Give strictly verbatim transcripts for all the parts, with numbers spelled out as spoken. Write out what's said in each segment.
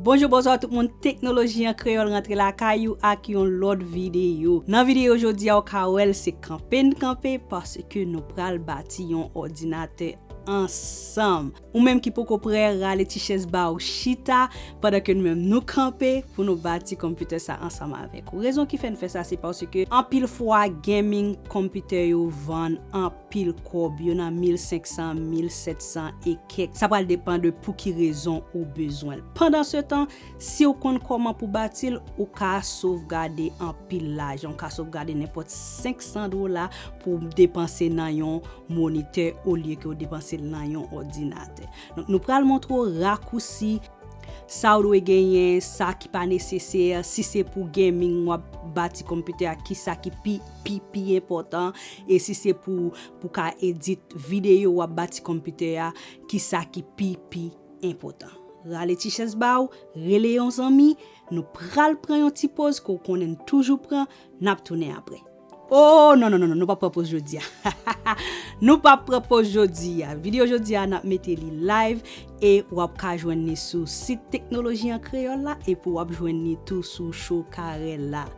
Bonjou, bonswa tout moun, Teknoloji an Kreyòl rantre lakay ou ak yon lòt videyo. Nan videyo jodi a, ou ka wè l, se kanpe n kanpe paske nou pral bati yon òdinatè ansanm. Ou menm ki poko prè, rale ti chèz ba ou chita pandan ke nou menm nou kanpe pou nou bati konpitè sa ansanm avèk ou. Rezon ki fè n fè sa, se paske anpil fwa gaming konpitè yo vann anpil kòb, yo nan mil senk san, mil sèt san e kèk. Sa pral depann de pou ki rezon ou bezwen l. Pandan se tan, si w konn kòman pou bati l, ou ka sovgade anpil lajan. Ou ka sovgade nenpòt senk san dola pou w depanse nan yon monitè olye ke w depanse l nan yon òdinatè. Donk, nou pral montre w rakousi, sa w dwe genyen, sa ki pa nesesè, si se pou gaming w ap bati konpitè a, ki sa ki pi, pi, pi enpòtan, e si se pou, pou ka edit videyo w ap bati konpitè a, ki sa ki pi, pi enpòtan. Rale ti chèz ba w, rele yon zanmi, nou pral pran yon ti poz ke w konnen n toujou pran, n ap tounen apre. Oh, non, non, non, non, nou p ap pran poz jodi a. Nou p ap pran poz jodi a. Videyo jodi a, n ap mete li live e w ap ka jwenn li sou sit Teknoloji an Kreyòl la epi w ap jwenn li tou sou Chokarella.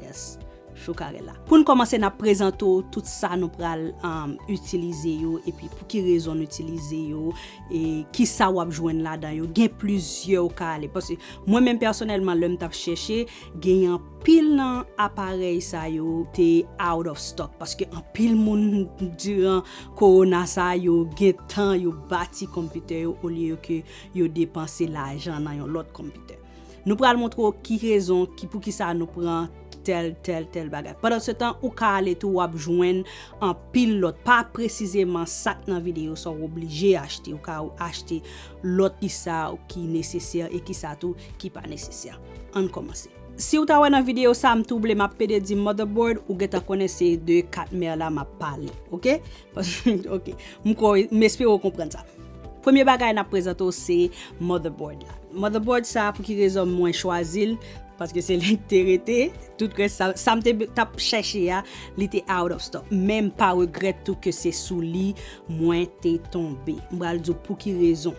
Yes, Chokarella. Pou n kòmanse, n ap prezante w tout sa nou pral, um, itilize yo epi pou ki rezon n itilize yo e ki sa w ap jwenn ladan yo. Gen plizyè ou ka ale. Paske mwen menm pèsonèlman, lè m t ap chèche, gen anpil nan aparèy sa yo te out of stock, paske anpil moun diran kowona sa yo gen tan yo bati konpitè yo olye ke yo depanse lajan nan yon lòt konpitè. Nou pral montre w ki rezon, ki, poukisa nou pran tèl, tèl, tèl bagay. Pandan se tan, ou ka ale tou, w ap jwenn anpil lòt, pa presizeman sa k nan videyo sa w oblije achte. Ou ka achte lòt ki sa ki nesesè e ki sa tou ki pa nesesè. Ann kòmanse. Si w ta wè nan videyo sa, m tou ble, m ap pede di motherboard, ou gentan konnen se de kat mè la m ap pale, oke? Paske, oke, m kwè, m espere w konprann sa. Premye bagay n ap prezante w se motherboard la. Motherboard sa, pou ki rezon mwen chwazi l? Paske se li k te rete. Tout rès sa, sa m te t ap chèche a, li te out of stock. Men m pa regrèt tou ke se sou li mwen te tonbe. M pral di w pou ki rezon.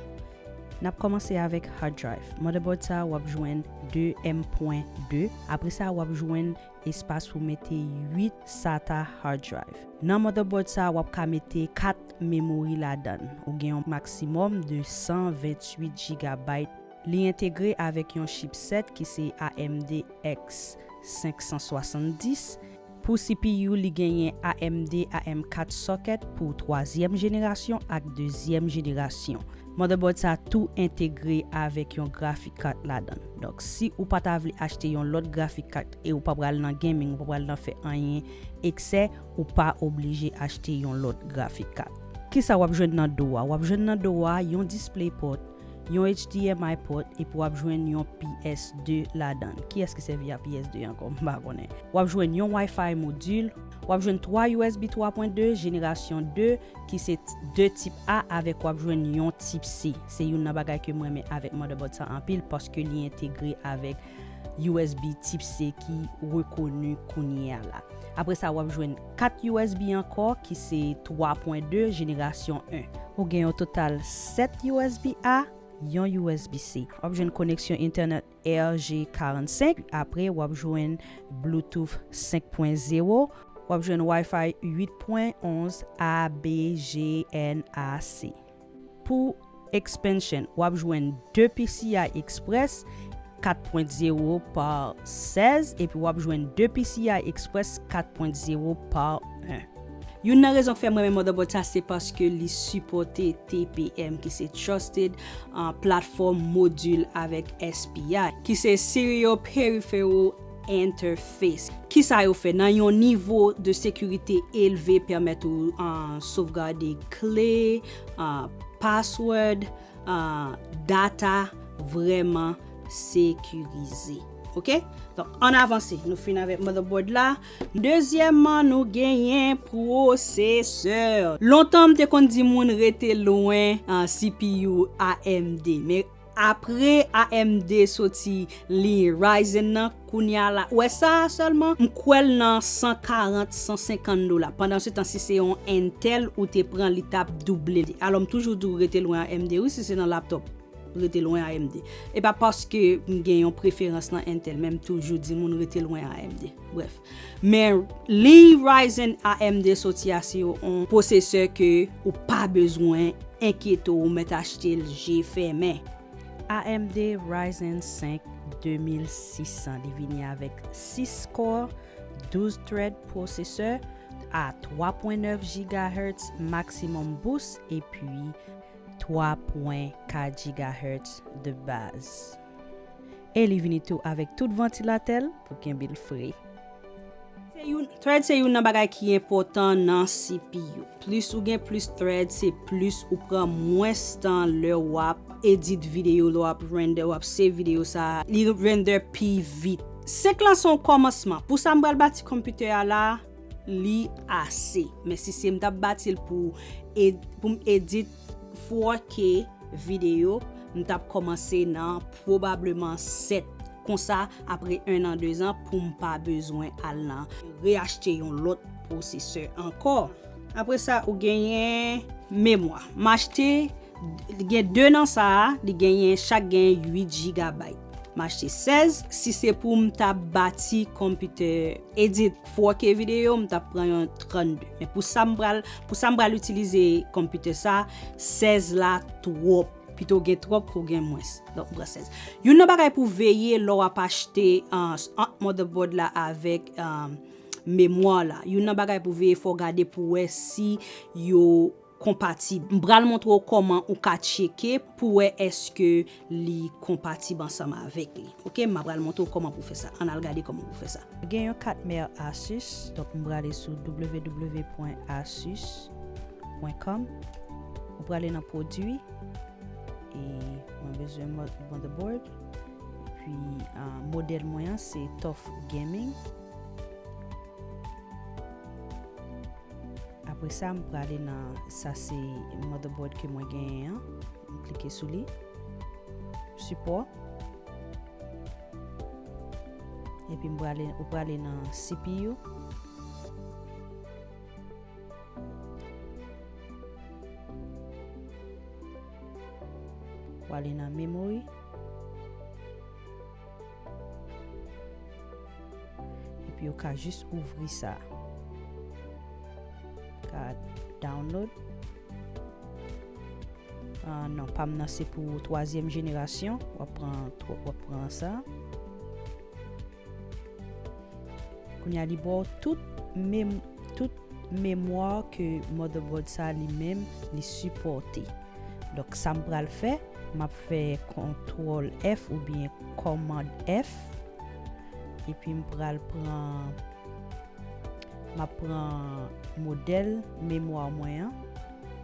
N ap kòmanse avèk hard drive. Motherboard sa, w ap jwenn de M pwen de. Apre sa, w ap jwenn espas pou mete uit sata hard drive. Nan motherboard sa, w ap ka mete kat memori ladan l. Ou gen yon maksimòm de san venntuit gigabyte. Li entegre avèk yon chipset ki se A M D X senk san swasanndis. Pou C P U, li genyen A M D A M kat socket pou twazyèm jenerasyon ak dezyèm jenerasyon. Motherboard sa tou entegre avèk yon graphic card ladan l. Donk, si ou pa ta vle achte yon lòt graphic card e ou pa pral nan gaming, ou pa pral nan fè anyen eksè, ou pa oblije achte yon lòt graphic card. Kisa w ap jwenn nan do a? W ap jwenn nan do a yon DisplayPort, yon H D M I port, epi w ap jwenn yon P S de ladan l. Kiyès ki sèvi a P S de ankò? M pa konnen. W ap jwenn yon Wi-Fi module, w ap jwenn twa U S B twa pwen de jenerasyon de, ki se t-, de tip A avèk w ap jwenn yon tip C. Se youn nan bagay ke m renmen avèk motherboard sa anpil, paske li entegre avèk U S B tip C ki rekoni kounye a la. Apre sa, w ap jwenn kat U S B ankò, ki se twa pwen de jenerasyon en. Ou gen yon total sèt U S B A, yon U S B C. W ap jwenn koneksyon Ethernet R J karannsenk, apre w ap jwenn Bluetooth senk pwen zewo, w ap jwenn Wi-Fi uit pwen onz A B G N A C. Pou expansion, w ap jwenn de P C I Express kat pwen zewo pa sèz, epi w ap jwenn de P C I Express kat pwen zewo pa en. Youn nan rezon k fè m renmen motherboard sa, se paske li sipòte T P M, ki se Trusted, uh, Platform Module avèk S P I, ki se Serial Peripheral Interface. Kisa yo fè? Nan yon nivo de sekirite elve, pèmèt ou, uh, sovgade kle, uh, password, uh, data vrèman sekirize. Oke? Donk, ann avanse. Nou fin avèk motherboard la. Dezyèmman, nou genyen pwosesè. Lontan, m te konn di moun rete lwen, ah, C P U A M D. Men apre A M D soti liy Ryzen nan, kounye a la, ou wè sa a sèlman, m kwè l nan san karant, san senkant dola. Pandan se tan, si se yon Intel ou te pran, li t ap double. Alò, m toujou di w rete lwen A M D, wi, si se nan laptop. rete lwen A M D. E pa paske m gen yon preferans nan Intel, men m toujou di moun rete lwen A M D. Brèf. Men liy Ryzen A M D soti a se yon pwosesè ke ou pa bezwen enkyete w, ou mèt achte l je fèmen. A M D Ryzen senk de mil sis san, li vini avèk sis core, douz thread pwosesè a twa pwen nèf gigahertz maximum boost epi twa pwen kat gigahertz de baz. E li vini tou avèk tout vantilatè l pou kenbe l fre. Se youn, thread se youn nan bagay ki enpòtan nan C P U. Plis ou gen plis thread, se plis ou pran mwens tan lè w ap edit videyo, lè w ap render, w ap save videyo sa, li render pi vit. Senk lan se yon kòmansman. Pou sa m pral bati konpitè a la, li ase. Men si se m t ap bati l pou ed-, pou m edit four K videyo, m t ap kòmanse nan pwobableman sèt. Konsa, apre en an, de zan, pou m pa bezwen al nan reyachte yon lòt pwosesè ankò. Apre sa, ou genyen memwa. M achte, gen de nan sa a, li genyen, chak genyen uit gigabyte. M achte sèz, si se pou m ta bati konpitè edit four K videyo, m ta pran yon trannde. Men pou sa m pral, pou sa m pral itilize konpitè sa, sèz la twòp. Pito gen twòp ke w gen mwens. Donk, m pran sèz. Youn nan bagay pou veye lè w ap achte, uh, ant motherboard la avèk, um, memwa la. Youn nan bagay pou veye, fò w gade pou w wè si yo konpatib. M pral montre w kòman ou ka tcheke pou wè èske li konpatib ansanm avèk li. Oke, m pral montre w kòman pou fè sa. Ann al gade kòman pou fè sa. Gen yon kat mè Asus, donk m prale sou w w w pwen asus pwen com. Ou prale nan pwodui, e mwen bezwen mo-, motherboard. Epi, ah, modèl mwen an se Tough Gaming. Apre sa, m prale nan, sa se motherboard ke mwen genyen an. M klike sou li. Sipò. Epi m prale, ou prale nan C P U. Ou ale nan memory. Epi ou ka jis ouvri sa. Ka download. Ah, non, pa m nan se pou twazyèm jenerasyon. W ap pran, w ap pran sa. Kounye a, li ba w tout mem-, tout memwa ke motherboard sa li menm li sipòte. Donk, sa m pral fè, m ap fè kontwòl F oubyen kòmand F. Epi m pral pran, m ap pran modèl memwa mwen an.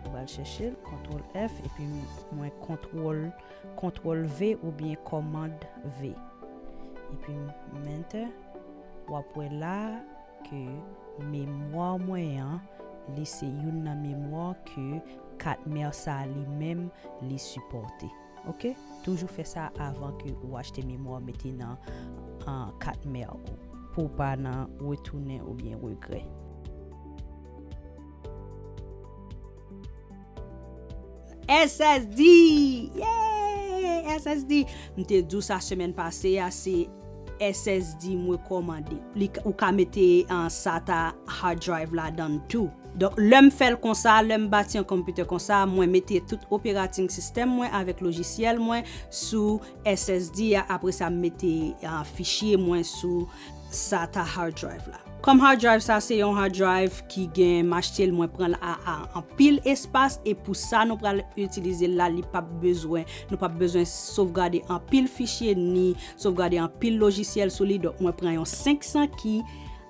M pral chèche l, kontwòl F, epi mwen kontwòl, kontwòl V oubyen kòmand V. Epi m enter, w ap wè la ke memwa mwen an, li se youn nan memwa ke kat mè sa li menm li sipòte. Oke? Toujou fè sa avan ke ou achte memwa mete nan, ah, kat mè ou, pou w pa nan retounen oubyen regrè. S S D! Yay! S S D! M te di w sa semèn pase a, se S S D m rekòmande. Li, ou ka mete, ah, SATA hard drive ladan l tou. Donk, lè m fè l konsa, lè m bati yon konpitè konsa, mwen mete tout operating system mwen avèk lojisyèl mwen sou S S D a. Apre sa, m mete, ah, fichye mwen sou SATA hard drive la. Kòm hard drive sa se yon hard drive ki gen, m achte l, mwen pran l a, a anpil espas, e pou sa nou pral itilize l la, li p ap bezwen, nou p ap bezwen sovgade anpil fichye ni sovgade anpil lojisyèl sou li. Donk, mwen pran yon senk san ki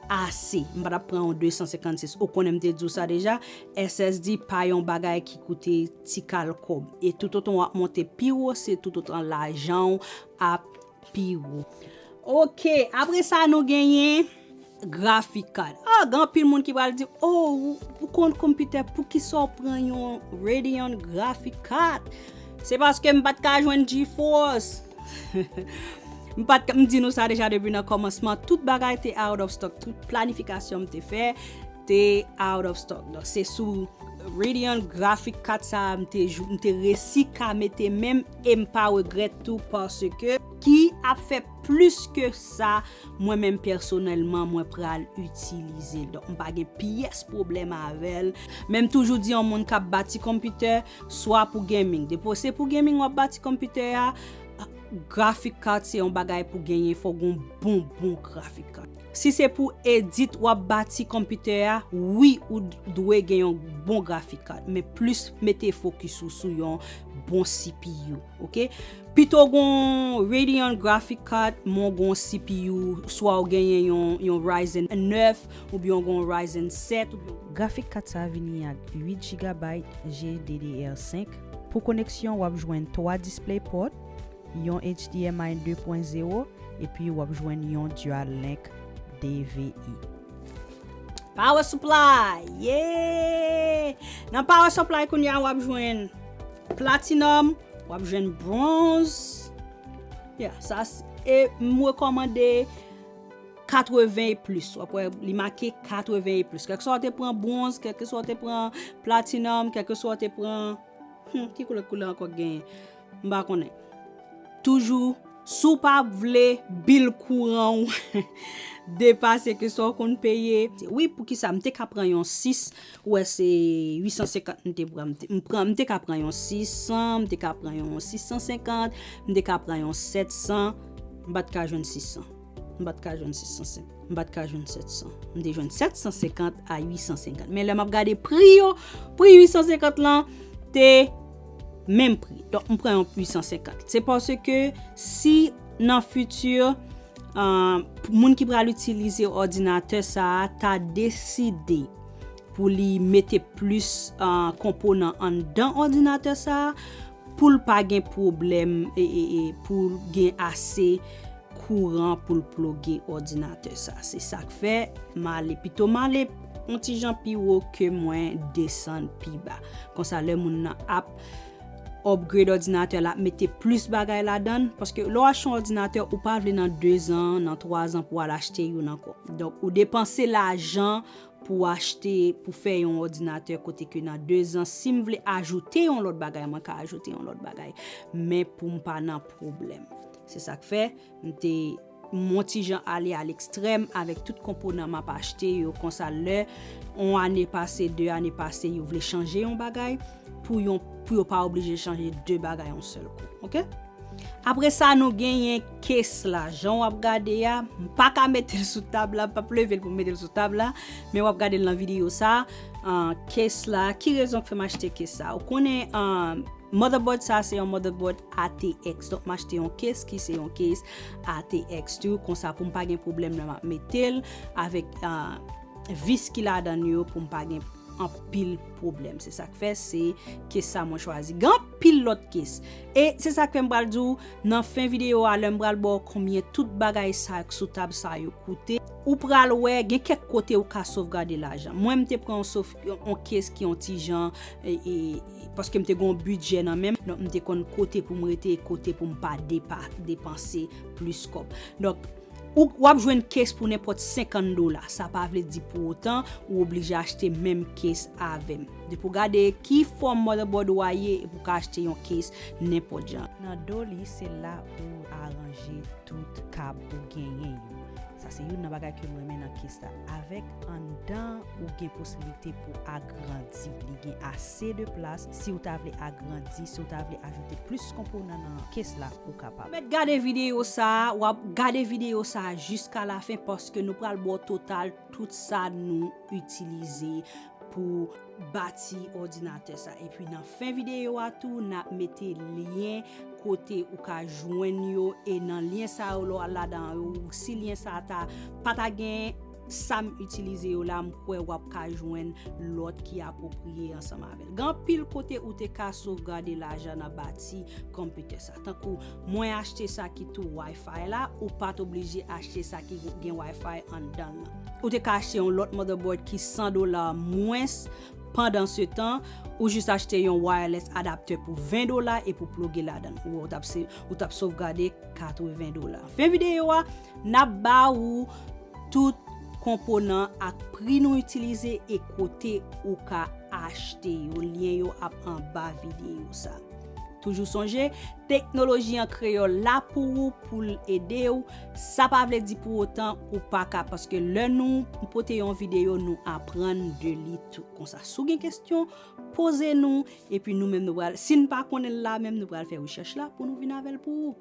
ase. M pa t ap pran yon de san senkannsis. Ou konnen m te di w sa deja, S S D pa yon bagay ki koute ti kal kòb. E toutotan w ap monte pi wo, se toutotan lajan w ap pi wo. Oke, apre sa nou genyen graphic card. Ah, gen anpil moun ki pral di, "Oh, ou, ou konn konpitè, poukisa w pran yon Radeon graphic card?" Se paske m pa t ka jwenn GeForce. M pa t ka, m di nou sa deja depi nan kòmansman, tout bagay te out of stock, tout planifikasyon m te fè te out of stock. Donk, se sou Radeon graphic card sa a, m te, jou- m te resi ka mete menm e m pa regrèt tou paske ki ap fè plis ke sa, mwen menm pèsonèlman, mwen pral itilize l. Donk, m pa gen pyès pwoblèm avè l. Men m toujou di yon moun k ap bati konpitè, swa pou gaming. Depi se pou gaming w ap bati konpitè a, graphic card se yon bagay pou genyen, fò w gen yon bon, bon graphic card. Si se pou edit w ap bati konpitè a, wi, ou d- dwe gen yon bon graphic card, men plis mete fokis ou sou yon bon C P U, oke? Pito gon Radeon graphic card, men w gon C P U, swa w genyen yon, yon Ryzen nèf, oubyen w gon Ryzen sèt, oubyen Graphic card sa vini ak uit gigabyte G D D R cinq. Pou koneksyon, w ap jwenn twa DisplayPort, yon H D M I de pwen zewo, epi w ap jwenn yon Dual Link D V I. Power supply! Yeah! Nan power supply kounye a w ap jwenn platinum, w ap jwenn bronze. Yeah, sa s- e m rekòmande katreven e plis. W ap wè li make katreven e plis. Kèlkeswa w te pran bronze, kèlkeswa w te pran platinum, kèlkeswa w te pran hmm, ki koulè koulè ankò k genyen? M pa konnen. Toujou, si w pa vle bil kouran w depase ke sa w konn peye. Wi, poukisa m te ka pran yon sis, ou wè se uit san senkant m te pran, m te, m pran, m te ka pran yon sis san, m te ka pran yon sis san senkant, m te ka pran yon sèt san, m pa t ka jwenn sis san. M pa t ka jwenn sis san senkant, m pa t ka jwenn sèt san. M te jwenn sèt san senkant a uit san senkant. Men lè m ap gade pri yo, pri uit san senkant lan te menm pri. Donk, m pran yon uit san senkant. Se paske si nan fiti, ah, moun ki pral itilize òdinatè sa a ta deside pou li mete plis, ah, konponan anndan òdinatè sa a, pou l pa gen pwoblèm e, e, e pou l gen ase kouran pou l ploge òdinatè sa. Se sa k fè m ale, pito m ale yon ti jan pi wo ke mwen desann pi ba. Konsa, lè moun nan ap upgrade òdinatè la, ap mete plis bagay ladan l, paske lè w achte yon òdinatè, ou pa vle nan dezan, nan twazan pou w al achte youn ankò. Donk, ou depanse lajan pou w achte, pou fè yon òdinatè kote ke nan dezan, si m vle ajoute yon lòt bagay, mwen ka ajoute yon lòt bagay. Men pou m pa nan pwoblèm. Se sa k fè, m te, m yon ti jan ale a lekstrèm avèk tout konponan m ap achte yo, konsa lè yon ane pase, de ane pase, yo vle chanje yon bagay, pou yon, pou yo pa oblije chanje de bagay yon sèl kou. Oke? Apre sa, nou genyen case la. Jan w ap gade a, m pa ka mete l sou tab la, m p ap leve l pou m mete l sou tab la, men w ap gade l nan videyo sa. Ah, case la, ki rezon k fè m achte case sa? Ou konnen, ah, motherboard sa, se yon motherboard A T X. Donk, m achte yon case ki se yon case A T X tou. Konsa, pou m pa gen pwoblèm lè m ap mete l avèk, ah, vis ki ladan l yo, pou m pa gen anpil pwoblèm. Se sa k fè se case sa mwen chwazi. Gen anpil lòt case. E se sa k fè m pral di w, nan fen videyo a, lè m pral ba w konbyen tout bagay sa k sou tab sa yo koute, ou pral wè, gen kèk kote ou ka sovgade lajan. Mwen, m te pran yon sof-, yon, yon case ki yon ti jan, e, e, paske m te gen yon bidjè nan men m, donk m te konn kote pou m rete, kote pou m pa depa-, depanse plis kòb. Donk, ou, w ap jwenn case pou nenpòt senkant dola. Sa pa vle di pou otan ou oblije achte menm case avè m. Depi w gade ki fòm motherboard ou a ye, epi w ka achte yon case nenpòt jan. Nan do li, se la ou aranje tout kab ou genyen yo. Sa se youn nan bagay ke m renmen nan case la. Avèk anndan, ou gen posiblite pou agrandi. Li gen ase de plas. Si w ta vle agrandi, si w ta vle ajoute plis konponan nan case la, ou kapab. Mèt gade videyo sa a, w ap gade videyo sa a jiska lafen paske nou pral ba w total tout sa nou itilize pou bati òdinatè sa. Epi nan fen videyo a tou, n ap mete lyen kote ou ka jwenn yo, e nan lyen sa yo, lè w al ladan yo, si lyen sa a ta, pa ta gen sa m itilize yo la, m kwè w ap ka jwenn lòt ki apwopriye ansanm avè l. Gen anpil kote ou te ka sovgade lajan nan bati konpitè sa. Tankou mwen achte sa ki tou Wi-Fi la, ou pa t oblije achte sa ki gen Wi-Fi anndan l lan. Ou te ka achte yon lòt motherboard ki san dola mwens, pandan se tan, ou jis achte yon wireless adaptè pou ven dola epi w ploge ladan l. Ou, ou t ap se-, ou t ap sovgade katreven dola. Fen videyo a, n ap ba ou tout konponan ak pri nou itilize e kote ou ka achte yo. Lyen yo ap anba videyo sa. Toujou sonje, teknoloji an kreyòl la pou ou, pou l ede w. Sa pa vle di pou otan ou pa ka, paske lè nou pote yon videyo, nou aprann de li tou. Konsa, si w gen kesyon, poze nou, epi nou menm nou pral, si n pa konnen l la menm, nou pral fè rechèch la pou nou vin avè l pou ou.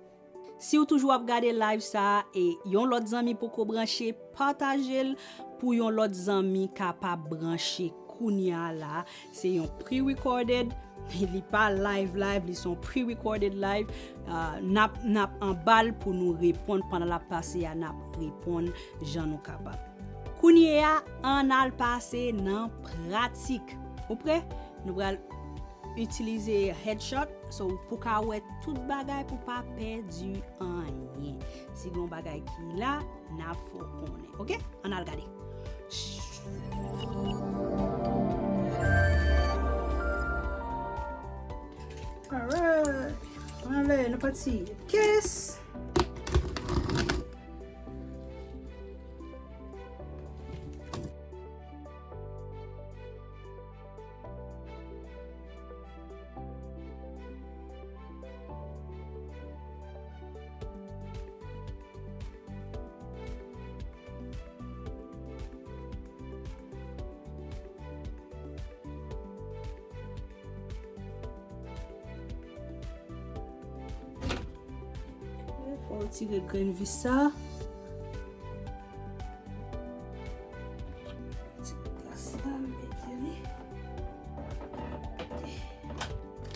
Si w toujou ap gade live sa a e yon lòt zanmi poko branche, pataje l pou yon lòt zanmi kapab branche kounye a la. Se yon pre-recorded, li pa live live, li se yon pre-recorded live. Ah, n ap, n ap anba l pou nou reponn. Pandan l ap pase a, n ap reponn jan nou kapab. Kounye a, ann al pase nan pratik. Ou prè? Nou pral itilize headshot, so pou ka wè tout bagay, pou pa pèdi anyen. Si gen yon bagay ki la, n ap fè w konnen. Oke? Ann al gade. Alright. Ann ale, nou pati. Kes. Fò w tire grenn vis sa. Ti glas la, m mete li.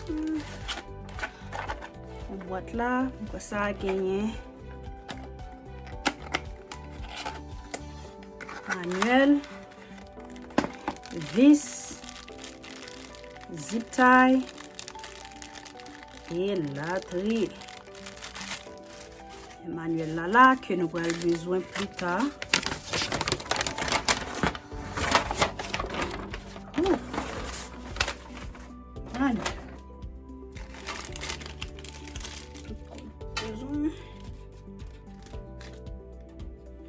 Hmm. Yon bwat la, m kwè sa genyen manyèl, vis, zip tie, elatriye. Manyèl la la ke nou pral bezwen pli ta. Ooh. Manyèl. Tout konbinezon.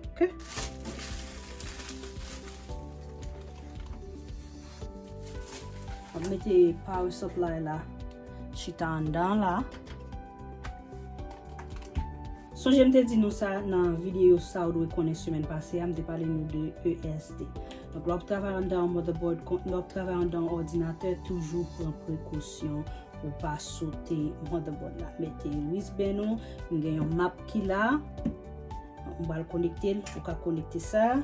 Ok. M ap mete power supply la chita anndan la. Sonje m te di nou sa nan videyo sa ou dwe konnen semèn pase a, m te pale nou de E S D. Donk, lè w ap travay anndan yon motherboard, kon- lè w ap travay anndan yon òdinatè, toujou pran prekosyon ou pa sote motherboard la. Mete U S B nou, m gen yon map ki la. M pral konekte l, ou ka konekte sa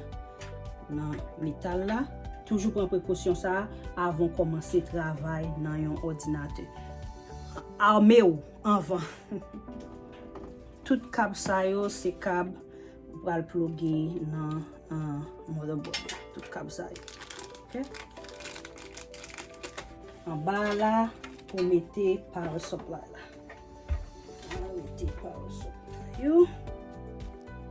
nan metal la. Toujou pran prekosyon sa avan w kòmanse travay nan yon òdinatè. Ame w anvan. Tout kab sa yo, se kab ou pral ploge nan, ah, motherboard. Tout kab sa yo. Ok? Anba a la, pou mete power supply la. Mete power supply yo.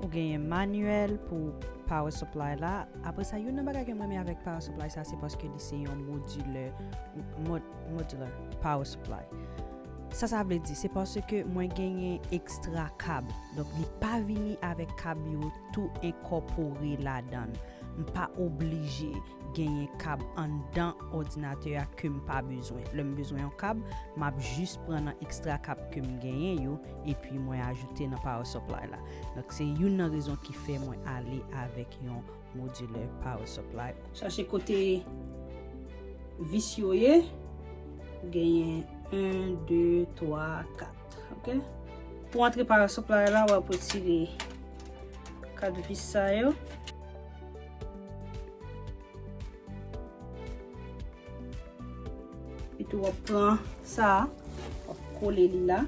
Ou genyen manyèl pou power supply la. Apre sa, youn nan bagay ke m renmen avèk power supply sa, se paske li se yon modilè, mod- modular power supply. Sa sa vle di, se paske mwen genyen ekstra kab. Donk, li pa vini avèk kab yo tou enkòpore ladan l. M pa oblije genyen kab anndan òdinatè a ke m pa bezwen. Lè m bezwen yon kab, m ap jis pran nan ekstra kab ke m genyen yo, epi mwen ajoute nan power supply la. Donk, se youn nan rezon ki fè mwen ale avèk yon modilè power supply. Chache kote vis yo ye. Genyen en, de, twa, kat. Ok? Pou antre power supply la, w ap retire kat vis sa yo. Epi tou w ap pran sa a, w ap kole li la.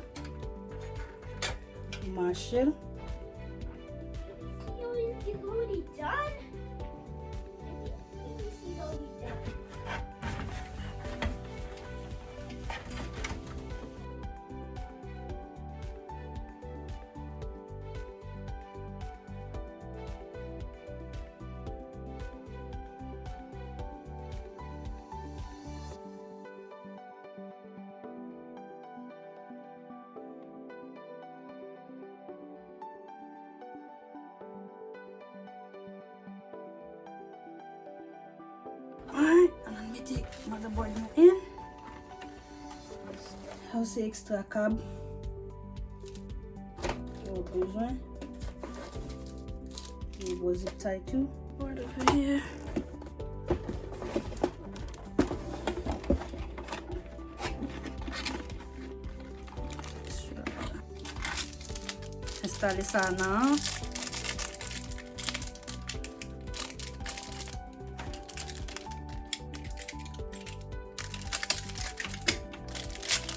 Mache l. Take motherboard nou in. Sa se ekstra kab ke w bezwen. Yon gwo zip tie tou. Right over here. Enstale sa nan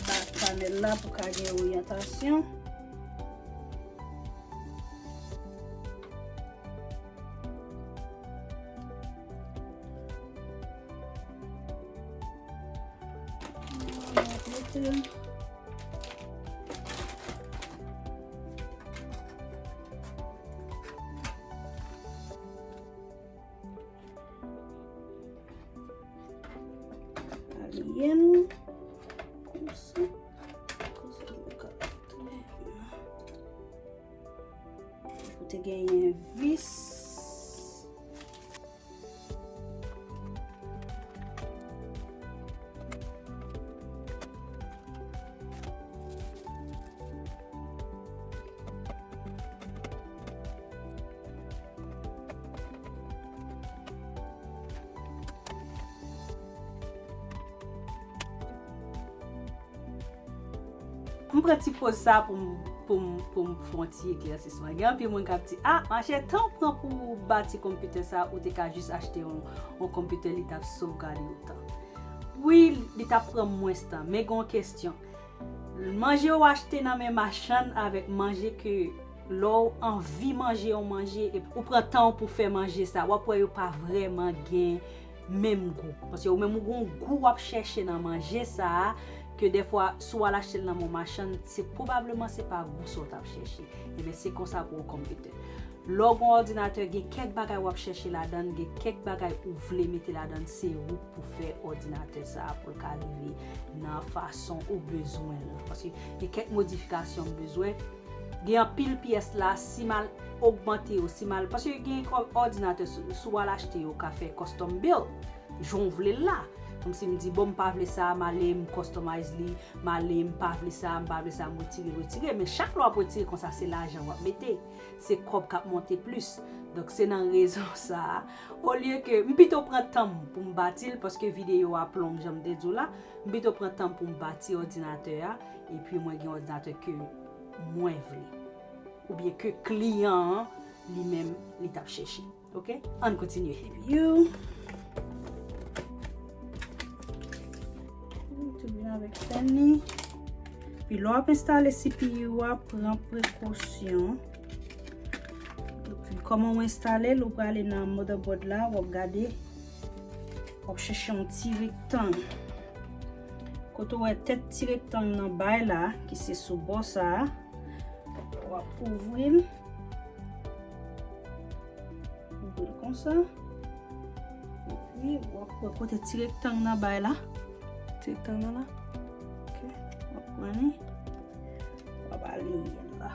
bak panèl la pou ka gen oryantasyon. Aliyen konsa. Konsa nou ka fè. Pou te genyen vis. M pran ti poz sa pou m pou m pou m fè yon ti eklèsisman. Gen anpil moun k ap di, "Ah, machè, tan w pran pou w bati konpitè sa, ou te ka jis achte yon, yon konpitè, li t ap sovgade w tan." Wi, li t ap pran mwens tan, men gen yon kesyon. Manje w achte nan men machann avèk manje ke lè w anvi manje yon manje, epi ou pran tan w pou fè manje sa, w ap wè yo pa vrèman gen menm gou. Paske ou menm ou gon gou w ap chèche nan manje sa a, ke dèfwa, si w al achte l nan men yon machann, se pwobableman se pa gou sa w t ap chèche. Ebyen, se konsa pou yon konpitè. Lè w gon òdinatè, gen kèk bagay w ap chèche ladan l, gen kèk bagay ou vle mete ladan l, se ou k pou fè òdinatè sa a pou l ka rive nan fason ou bezwen l lan. Paske gen kèk modifikasyon m bezwen. Gen anpil pyès la, si m al ogmante yo, si m al, paske gen kò-, òdinatè, si, si w al achte yo, w ka fè custom build, jan w vle l la. Kòmsi m di, bon, m pa vle sa, m ale, m customize li, m ale, m pa vle sa, m pa vle sa, m retire, retire. Men chak lè w ap retire konsa, se lajan w ap mete. Se kòb k ap monte plis. Donk, se nan rezon sa a. Olye ke m pito pran tan m pou m bati l, paske videyo a ap long, jan m te di w la, m pito pran tan m pou m bati òdinatè a, epi mwen gen òdinatè ke mwen vle. Oubyen ke kliyan an, li menm, li t ap chèche. Ok? Ann kontinye. C P U. Tou vin avèk fèn li. Epi lè w ap enstale C P U a, pran prekosyon. Epi kòman w enstale l, ou prale nan motherboard la, w ap gade, w ap chèche yon ti rektang. Kote w wè tèt ti rektang nan bay la, ki se sou bò sa a, w ap ouvri l. Ouvri l konsa. Epi, w ap wè kote ti rektang nan bay la. Ti rektang nan la. Ok. W ap pran li. W ap aliyen l la.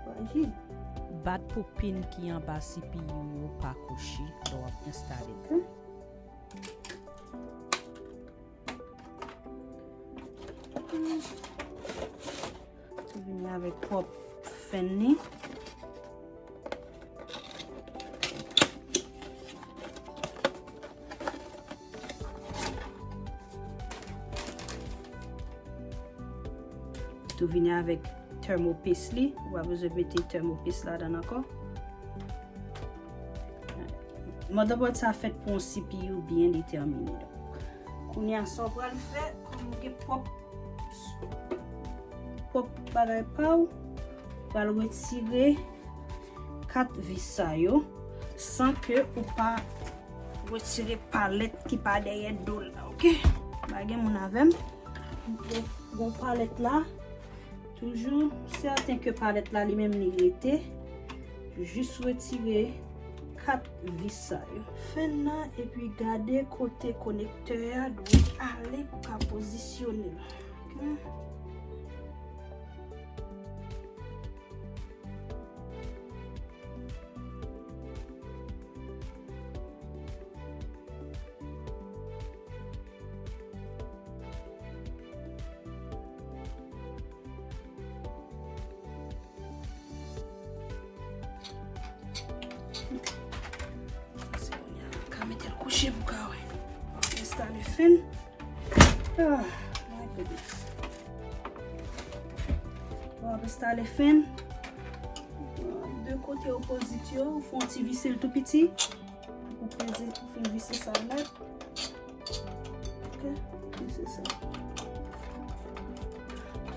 Frajil. Bat pou pin ki anba C P U yo pa kouche lè w ap enstale l. Ok. Tou vini avèk pwòp fèn li. Tou vini avèk thermopaste li. Ou pa bezwen mete thermopaste ladan l ankò. Motherboard sa fèt pou yon C P U byen detèmine. Donk, kounye a, sa w pral fè, kòm ou gen pwòp, pwòp bagay pa w, ou pral retire kat vis sa yo, san ke ou pa retire palèt ki pa dèyè do l la, ok? Pa gen moun avè m. Gon palèt la, toujou sèten ke palèt la li menm li rete. Jis retire kat vis sa yo. Fèn nan, epi gade kote konektè a dwe ale pou ka pozisyone l. Ok? Ou Mete l kouche pou ka wè. Enstale fen. Ah, my goodness. Bon, ap enstale fen. De kote opozit yo, ou fè yon ti vise l tou piti. Ou peze, ou fin vise sa nèt. Ok, vise sa.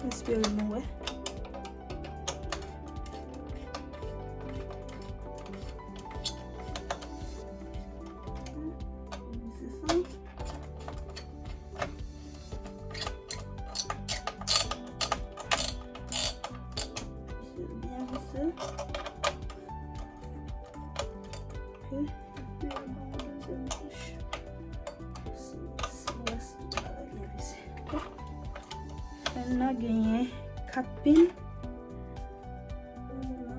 Espere nou wè. Vise sa. Vise l byen vise. Ok. Epi, al ban yon dezyèm kouch. Si, si w wè si tout bagay byen vise. Ok. Fen nan genyen kat pin. Li la.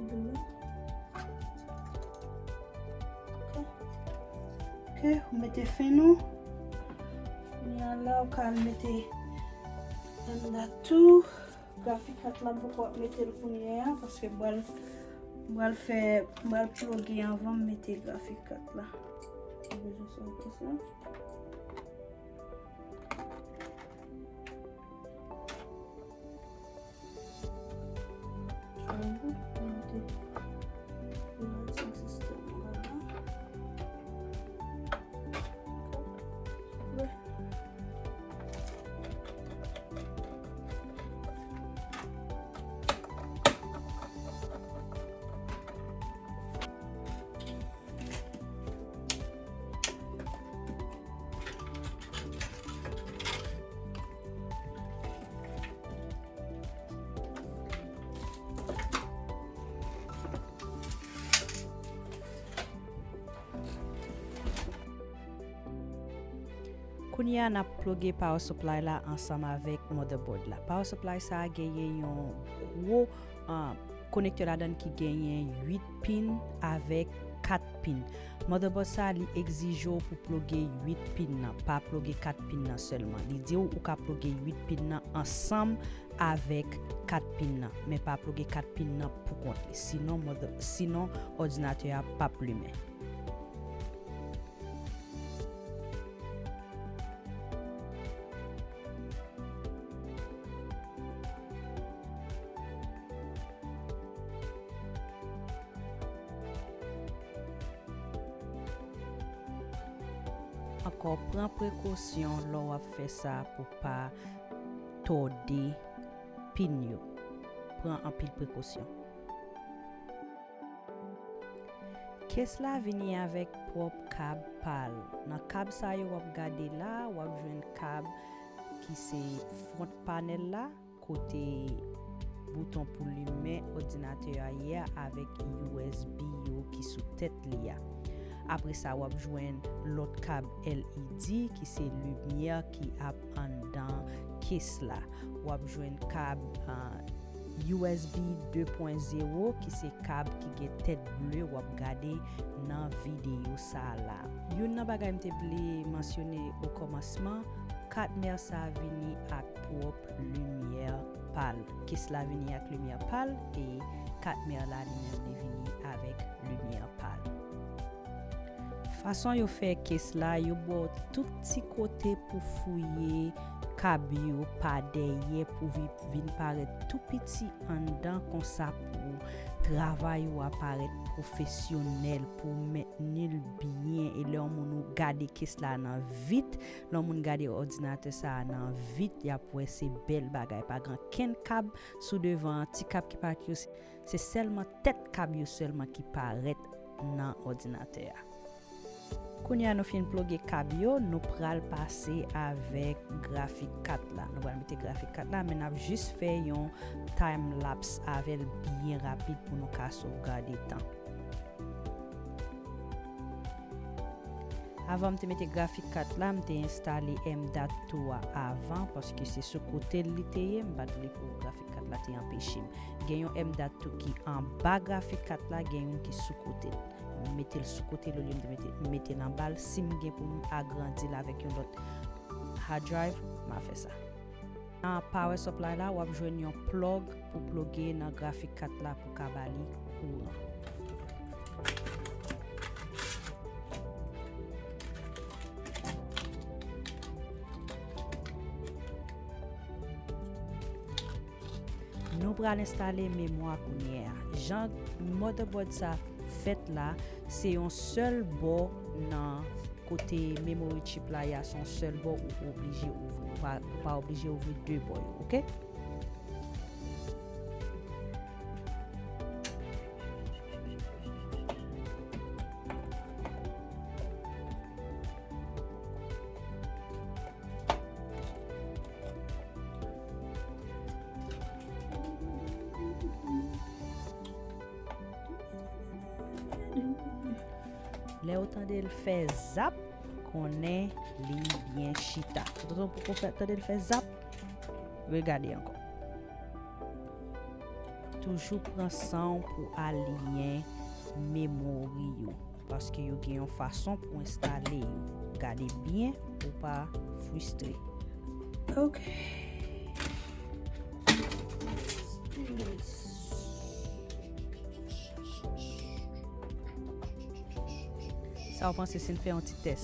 Li la. Ok. Ok, ou mete fen nou. Kounye a la, ou ka al mete anndan tou. Grafik kat la, m poko ap mete l kounye a, paske m pral, m pral fè, m pral ploge anvan m mete grafik kat la. Ou bezwen sa, ok, sa. Kounye a, n ap ploge power supply la ansanm avèk motherboard la. Power supply sa a genyen yon gwo, ah, konektè ladan l ki genyen uit pin avèk kat pin. Motherboard sa a, li egzije w pou ploge uit pin nan, pa ploge kat pin nan sèlman. Li di w ou ka ploge uit pin nan ansanm avèk kat pin nan, men pa ploge kat pin nan pou kont li. Sinon, mother-, sinon, òdinatè a p ap limen. Ankò, pran prekosyon lè w ap fè sa pou pa tòde pin yo. Pran anpil prekosyon. Case la vini avèk pwòp kab pa l. Nan kab sa yo w ap gade la, w ap jwenn kab ki se front panel la, kote bouton pou limen òdinatè a ye a, avèk U S B yo ki sou tèt li a. Apre sa, w ap jwenn lòt kab L E D ki se limyè ki ap anndan case la. W ap jwenn kab, ah, U S B de pwen zewo ki se kab ki gen tèt ble w ap gade nan videyo sa a la. Youn nan bagay m te vle mansyone okòmansman, katmè sa a vini ak pwòp limyè pa l. Case la vini ak limyè pa l, e katmè la li menm li vini avèk limyè pa l. Fason yo fè case la, yo ba w tout ti kote pou fouye kab yo pa dèyè pou vi-, vin parèt tou piti anndan, konsa pou travay ou a parèt pwofesyonèl, pou mentni l byen. E lè yon moun ou gade case la nan vit, lè yon moun gade òdinatè sa a nan vit, y ap wè se bèl bagay. Pa gen kenn kab sou devan an, ti kab ki parèt yo, se, se sèlman tèt kab yo sèlman ki parèt nan òdinatè a. Kounye a nou fin ploge kab yo, nou pral pase avèk grafik kat la. Nou pral mete grafik kat la, men n ap jis fè yon time lapse avè l byen rapid pou nou ka sovgade tan. Avan m te mete grafik kat la, m te enstale M dot two a avan, paske se sou kote l li te ye, m pa t vle pou grafik kat la te anpeche m. Gen yon M dot two ki anba grafik kat la, gen youn ki sou kote l. Mwen mete l sou kote l olye m te mete, mete l anba l. Si m gen pou m agrandi l avèk yon lòt hard drive, m a fè sa. Nan power supply la, w ap jwenn yon plug pou ploge nan grafik kat la pou ka ba li kouran. pral enstale memwa kounye a. Jan motherboard sa fèt la, se yon sèl bò nan kote memory chip la ye a, se yon sèl bò ou oblije ouvri. Ou pa, ou pa oblije ouvri de bò yo, oke? Lè w tande l fè zap, konnen li byen chita. Tout otan w poko fè, tande l fè zap, regade ankò. Toujou pran san w pou aliyen memori yo, paske yo gen yon fason pou enstale yo. Gade byen pou w pa fristre. Ok. Let's do this. Sa w panse si n fè yon ti tès?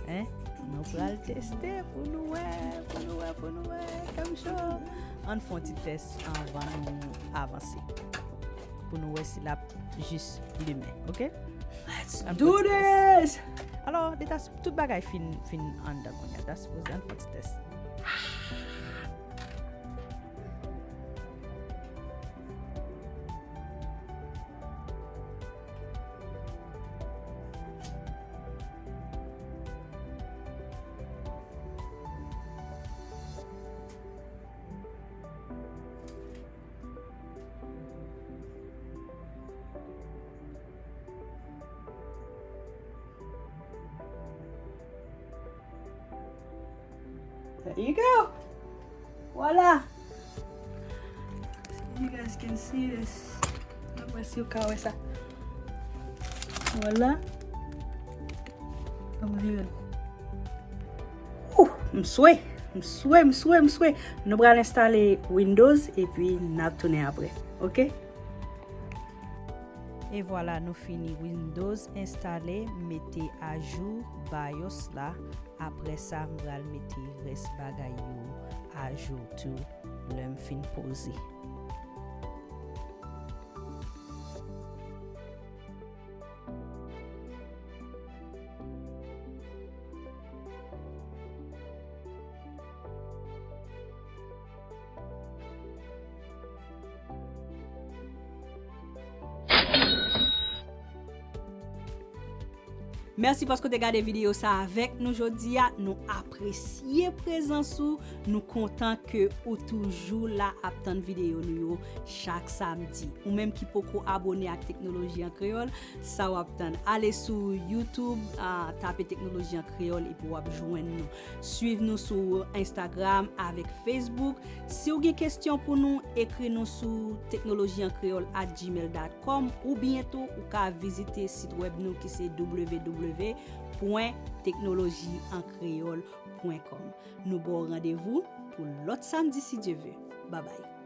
Hein? Nou pral teste pou nou wè, pou nou wè, pou nou wè. Kè m cho. Ann fè yon ti tès anvan nou avanse. Pou nou wè si l ap jis limen, oke? Let's do this! Alò, li ta, tout bagay fin, fin anndan kounye a. Ta sipoze ann fè yon ti tès. There you go. Voila. You guys can see this. Mwen si w ka wè sa. Voila. Ann vire l. Ouh, m swe, m swe, m swe, m swe. Nou pral enstale Windows epi n ap tounen apre. Oke? E vwala, nou fini Windows enstale, m mete ajou BIOS la. Apre sa, m pral mete rès bagay yo ajou tou lè m fin poze. Mèsi paske w te gade videyo sa avèk nou jodi a. Nou apresye prezans ou. Nou kontan ke ou toujou la ap tann videyo nou yo chak samdi. Ou menm ki poko abone ak Teknoloji an Kreyòl, sa w ap tann? Ale sou YouTube, ah, tape Teknoloji an Kreyòl epi w ap jwenn nou. Swiv nou sou Instagram avèk Facebook. Si w gen kesyon pou nou, ekri nou sou teknoloji an kreyòl at gmail dot com oubyen tou ou ka vizite sit wèb nou ki se w w w pwen teknoloji an kreyòl pwen kòm. Nou ba w randevou pou lòt samdi si Dye ve. Babay.